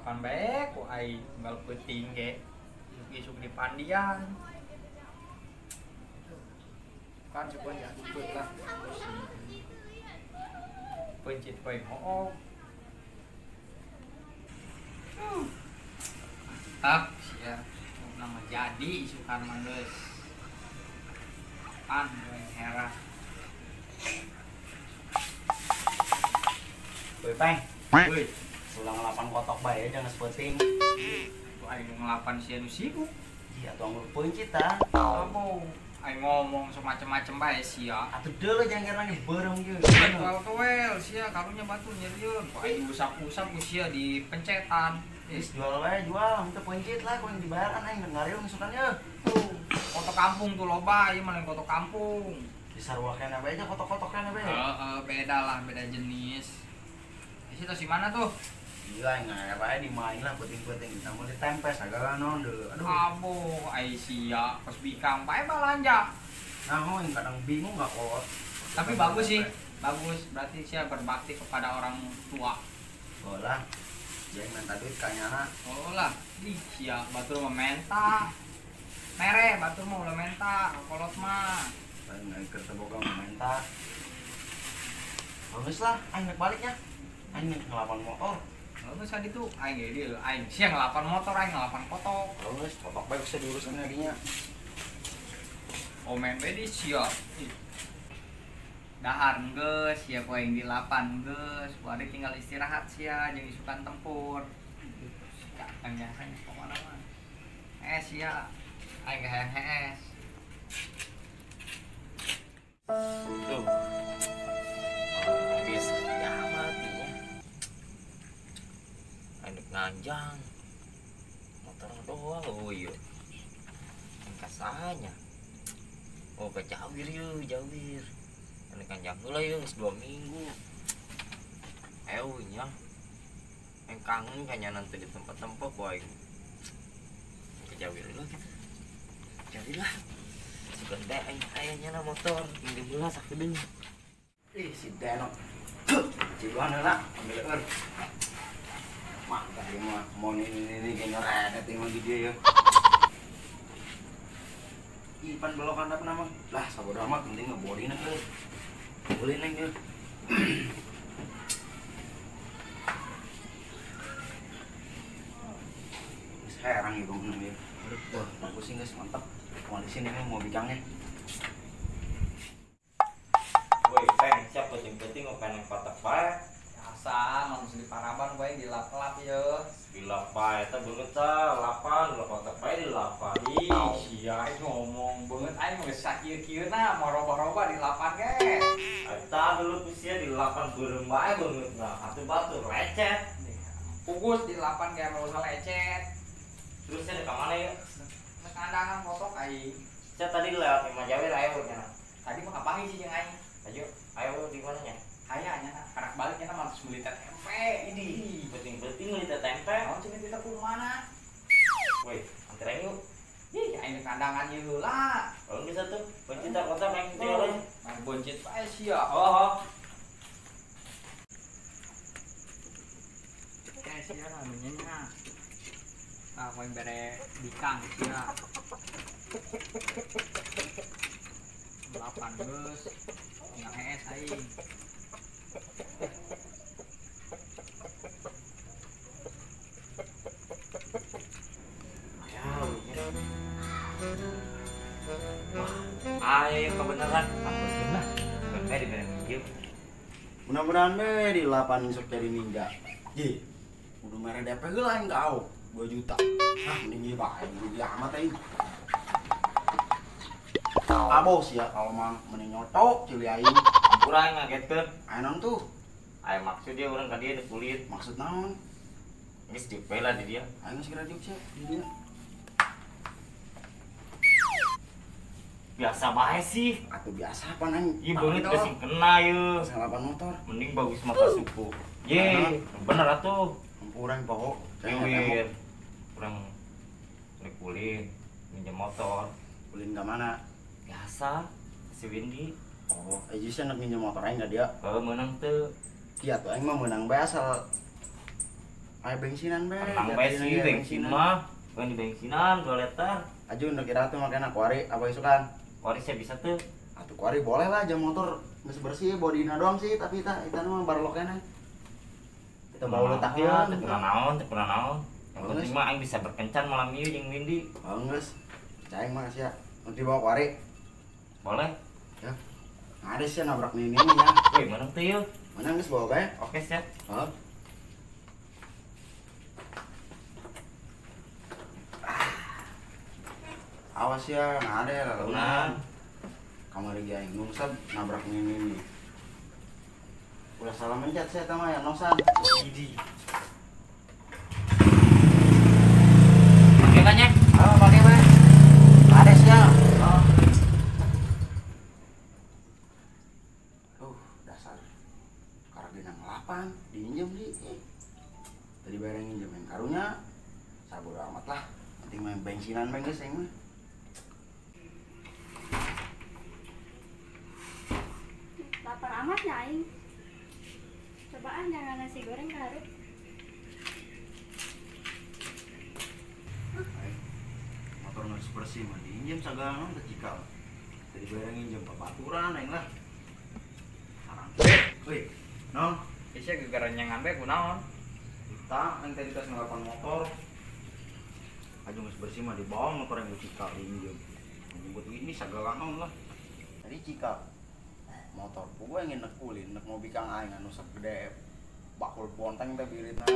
Lapan bae ku aing unggal peuting ge. Isuk-isuk di pandian. Kan sukuan diadukkeun lah. Pusing. Pencit poe hoog. Mantap sia. Nama jadi isukan mah geus. Pan we hera. Woi, Peng. Woi, ulang ngelapan kotok bae jangan sepeuting. Ku aing ngelapan sia nu sibuk. Iya, atuh anggur peuncit tah. Abo, aing ngomong semacam-macam bae sia. Atuh deuleu jangan lagi beureum ieu. Tuel-tuel sia karunya batur nyerieun. Ku aing diusap-usap ku sia di pencetan. Geus jual wae, jual, teu peuncit lah ku aing dibayaran aing ngariung isukan ye. Tuh, kotok kampung tuh loba, ieu mah lain kotok kampung. Disarua keneh bae nya kotok-kotok keneh bae. Heeh, beda lah, beda jenis. Di situ si mana tuh? Gila, ngair aja dimain lah peuting-peuting kita mau ditempes segala naon deuleu. Aduh. Abo, ai sia, kos bikang bae balanja. Nah, oh, yang kadang bingung enggak kolot. Tapi bagus sih, bagus. Berarti sia berbakti kepada orang tua. Oh lah. Dia minta duit kanyana. Oh lah, ih sia batur mah menta. Mere batur mah ulah menta, kolot mah. Lain aing keur teu boga mah menta. Bagus lah, aing rek baliknya. Aing ngelapan motor. Bagus tadi tuh, aing ge deal, aing sia ngelapan motor, aing ngelapan kotok. Bagus, kotok bae bisa diurusan lagi nya. Omen we di sia. Dahar geus, sia ku aing dilapan geus, ku ade tinggal istirahat sia jeung isukan tempur. Kang biasa geus pokona mah. Sia, aing hayang hees. Tuh. Habis kiamat ya. Aing nganjang. Motor doang oh iya. Kasanya. Oh ke Jawir yeuh, Jawir. Aing kanjang heula yeuh geus 2 minggu. Eueuh nya. Aing kangen kanya nanti di tempat-tempat ku aing. Ke Jawir heula gitu. Jawir lah. Sugan bae aing aya nya motor, minjem heula sakedeung. Ih, si Denok. Ciluan heula, ambil leur. Mantap ieu mah, mau ini ge nyoret ieu mah di dieu ya. Ih, pan belokan apa nama? Lah, sabodo amat penting mah bodina euy. Boleh neng euy. Geus herang ieu bangunan ieu. Wah, bagus sih geus mantap. Mau di sini nih mau bikangnya. Woi, Peng, siap penting-penting ngopen yang kotak bae. Biasa, langsung di paraban bae dilap-lap ye. Dilap bae eta beungeut tah, lapan, ulah kotak bae dilapan. Ih, sia aing ngomong beungeut aing mah geus sakieu-kieuna mau roba-roba dilapan ge. Eta dulu ku sia dilapan beureum bae beungeutna, atuh batur lecet. Pugus dilapan ge mah usah lecet. Terus sia ka mana ya? Nek kandangan kotok aing. Sia tadi lewat imah Jawir ayo nya. Tadi mah kapanggih sih jeung aing. Ayo, ayo di mana nya? Aya nya karak balik nya mah terus meuli teh tempe. Ini penting-penting meuli teh tempe. Naon cenah kita kumana? Woi, anterin yuk. Ih, aing kandangan ieu heula. Kalau bisa tuh, boncit tak kotak aing teh heula. Mah boncit bae sia. Oh, oh. Teh sia anu nya. Ah, poin bere bikang sia. 8 geus. Tinggal hees aing. Wah, ayo kebenaran. Aku sih lah. Bukan diberi minjem. Mudah-mudahan be di lapan sok jadi ninja. Ji, kudu mere DP heula aing kau 2 juta. Ah, mending ieu bae rugi amat aing. Abo sia kalau mah mending nyotok cili aing. Kurang ngagetkeun. Aya naon tuh? Aya maksud dia urang ka dia di kulit. Maksud naon? Geus dipe lah di dia. Aing geus kira diuk sia di dia. Biasa bae sih. Atuh biasa apa nang? Ih beungeut geus kena ieu. Salapan motor. Mending bagus mah ka suku. Ye, bener atuh. Urang poho. Ieu urang rek ulin minjem motor. Ulin ka mana? Biasa si Windy. Oh, sia nek minjem motor aing ka dia. Heuh, meunang teu? Iya tuh aing mah meunang bae asal Aya bensinan bae. Tenang bae sih bensin mah. Bukan di bensinan 2 liter. Aju nu kira tuh makana kuari apa isukan? Kuari saya bisa tuh. Atuh kuari boleh lah jam motor geus bersih bodina doang sih tapi eta eta mah barlokena. Kita bau letak ieu. Teu pernah naon, teu pernah naon. Yang penting mah aing bisa berkencan malam ieu jeung Windy. Oh geus. Percaya mah sia. Nanti bawa kuari. Boleh. Ya. Ada sih nabrak nini ya. Woi, menang tuh yuk. Menang geus bawa bae. Oke, siap. Heeh. Awas ya, nggak ada lalaunan. Kamari ge aing nungsep nabrak nini. Ulah salah mencet saya tama ya nosan. Idi. Pakai kan ya? Oh, pakai bae. Ada sih ya. Oh. Dasar karagena ngelapan diinjem di. Tadi bareng nginjem yang karunya. Sabodo amat lah. Penting main bensinan bae geus aing mah. Lapar amat ya aing. Cobaan jangan nasi goreng karut. Motor geus bersih mah diinjem sagala naon teh cikal. Tadi bareng nginjem babaturan aing lah. Sarang. Woi, naon? Sia gegara nyangan bae kunaon? Kita aing tadi tos ngelapan motor. Aju geus bersih mah dibawa motor yang cikal diinjem. Jemput ini sagala naon lah. Tadi cikal motor gue ingin nek ulin nek mau bikang aing anu segede bakul bonteng teh biritna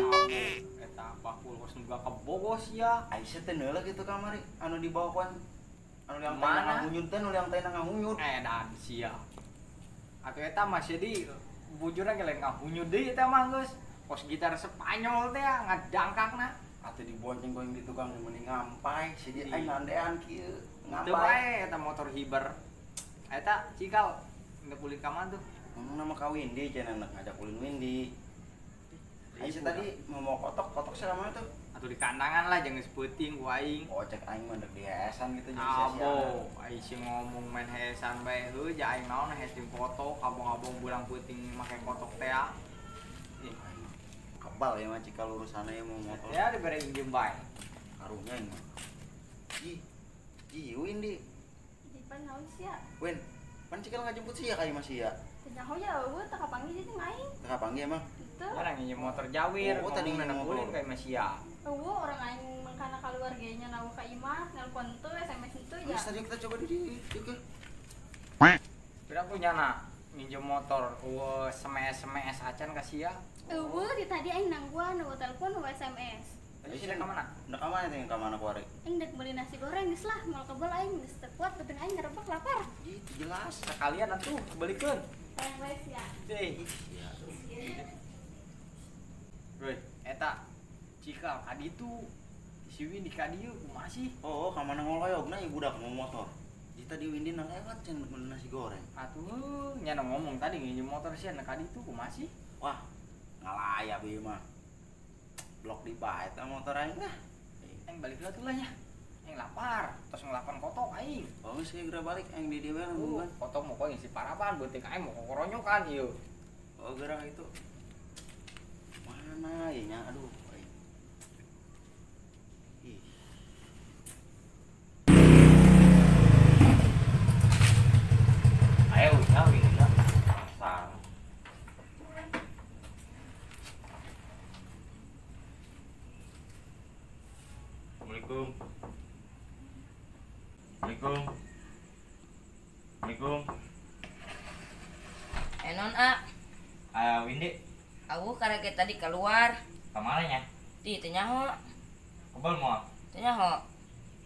eta bakul kos nu ka Bogos ya Aisyah teh neula kitu kamari anu dibawa ku anu liang teh ngahunyut teh nu liang teh ngahunyut edan sia atuh eta mah di bujurna ge lain ngahunyut deui eta mah geus kos gitar Spanyol teh ngadangkakna atuh dibonceng ku di tukang mending ngampai si di aing nandean kieu ngampai teu bae eta motor hiber eta cikal nggak ulin ka mana tuh? Ngomong nama ka Windy, jangan anak ngajak ulin Windy. Aisyah tadi mau mau kotok, kotok sih mana tuh? Atau di kandangan lah, jangan seputing ku aing. Oh cek aing mah di heesan gitu jadi sia-sia. Abo, Aisyah ngomong main heesan bae heuh, ja aing naon hees jeung kotok, abong-abong bulang peuting make kotok teh. Ih, kebal ya mah cikal urusanna ya mau motor. Ya dibere injem bae. Karunya aing mah. Ih, ih Windy. Di pan naon sia? Win. Pan cikal ngajemput sia kayak masih ya. Teu nyaho ya eueuh teu kapanggih jeung aing. Teu kapanggih emang? Teu. Orang nginjem motor jawir, oh, tadi ngomong nginjem ulin kayak masih ya. Eueuh orang aing mangkana kaluar ge nya nawu ka imah, nelpon teu, SMS teu ya. Geus tadi kita coba di oke. Kira punya na nginjem motor eueuh SMS acan ka sia. Eueuh di tadi aing nangguan eueuh telepon eueuh SMS. Tadi sih ka mana? Ndek ka mana teh ka mana kuari? Aing dek beli nasi goreng geus lah, moal kebel aing geus teu kuat beuteung aing ngerebek lapar. Gitu jelas. Sekalian atuh belikeun. Hayang bae sia. Deui. Woi, eta cikal ka ditu. Si Windy ka dieu kumaha sih? Oh, ka mana ngoloyogna ieu budak mau motor. Di tadi Windy na lewat cenah beli nasi goreng. Atuh, nya ngomong tadi nginjem motor sia na ka ditu kumaha sih? Wah, ngalayap ieu mah. Blok di bae eta motor aing lah. Aing balik heula tuh lah nya. Aing lapar, tos ngelapan kotok aing. Oh, geus geura balik aing di dieu bae nungguan. Kotok mau kok ngisi paraban beuteung aing mau kokoronyokan ieu. Oh, geura itu. Mana ieu nya aduh aing. Ih. Ayo nya Windy-na. Pasar. Assalamualaikum. Assalamualaikum. Assalamualaikum. Non A. Windy. Aku karena tadi keluar. Kemana nya? Di teu nyaho. Kebal moal? Teu nyaho.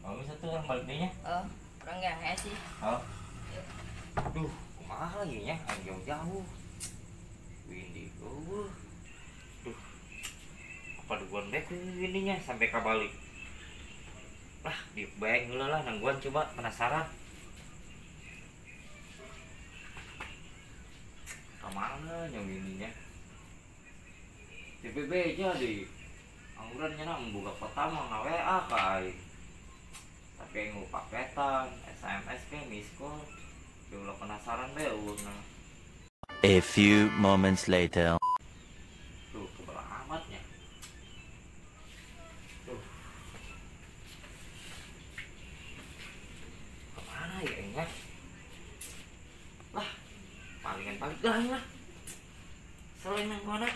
Oh, bisa tuh orang balik deui nya. Oh, urang ge hese sih. Oh. Duh, kumaha lagi nya? Aing jauh-jauh. Windy, eueuh. Duh. Apa duguan bae ku Windy nya sampai ka balik. Lah, di bae heula lah nangguan coba penasaran. Kamana nya Windy-nya? TPB aja di angguran nya membuka pertama nge-WA ka aing. Tapi aing lupa paketan, SMS ke miss call. Ulah penasaran bae eueuhna. A few moments later. Tuh, kebal amatnya. Balik lah aing lah. Selain nang mana?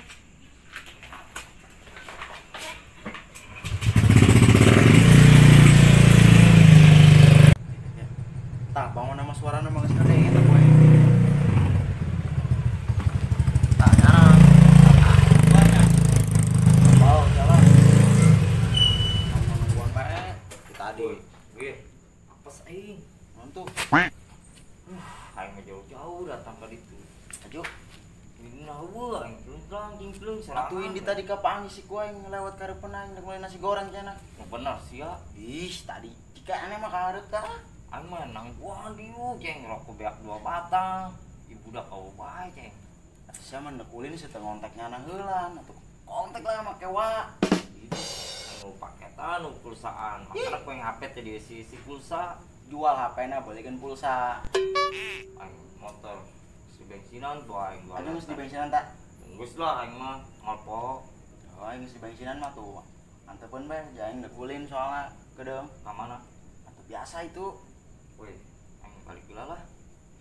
Tah bangun nama suarana mah geus gede eta poe. Tah nyana. Oh, jalan. Nungguan bae tadi. Wih, apes aing. Nonton. Aing mah jauh-jauh datang ka ditu. Ajuh. Ini nawa aing plungklang cingklung serangan. Atuh ini tadi kapan si ku aing lewat kareupeun aing rek meuli nasi goreng cenah. Nu bener sia. Ih, tadi jika aneh mah kahareup tah. Aing mah nangguan dieu ceng rokok beak 2 batang. Ibu dah kau bae ceng. Atuh sia mah nekulin si teu ngontak nyana heulan atuh kontak lah make wa. Anu paketan nu pulsaan. Makana ku yang HP teh diisi pulsa. Jual HP-na belikeun pulsa. Aing motor si bensinan tuh aing. Aduh geus di bensinan tak? Geus lah aing mah ngalpo. Oh, aing geus di bensinan mah tuh. Antepun bae aing nekulin soalna kedeung. Ka mana? Atuh biasa itu. Weh, aing balik heula lah.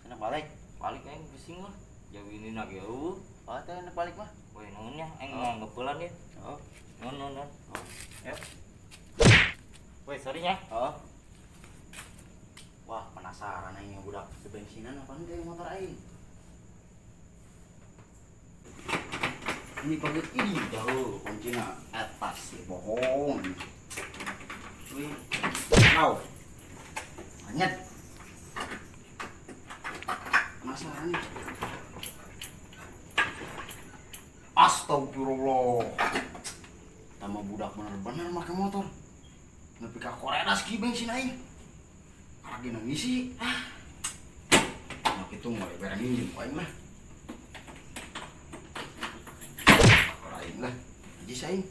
Cenah balik. Balik aing pusing lah. Jauh ini lagi eueuh. Oh, teh enak balik mah. Weh, nuhun nya aing mau ngepeulan ya. Oh. Nuhun nuhun. Oh. Ya. Weh, sorry nya. Oh. Wah, penasaran aing budak di bensinan apa enggak motor aing. Ini pakai ini jauh kuncinya atas sih bohong. Wih, wow. Anyet. Penasaran nih. Astagfirullah. Tama budak bener-bener make motor. Nepi ka koredas ki bensin aing. Karena ngisi. Ah. Nah kitu moal berani minjem ku aing mah. Aing lah. Najis aing.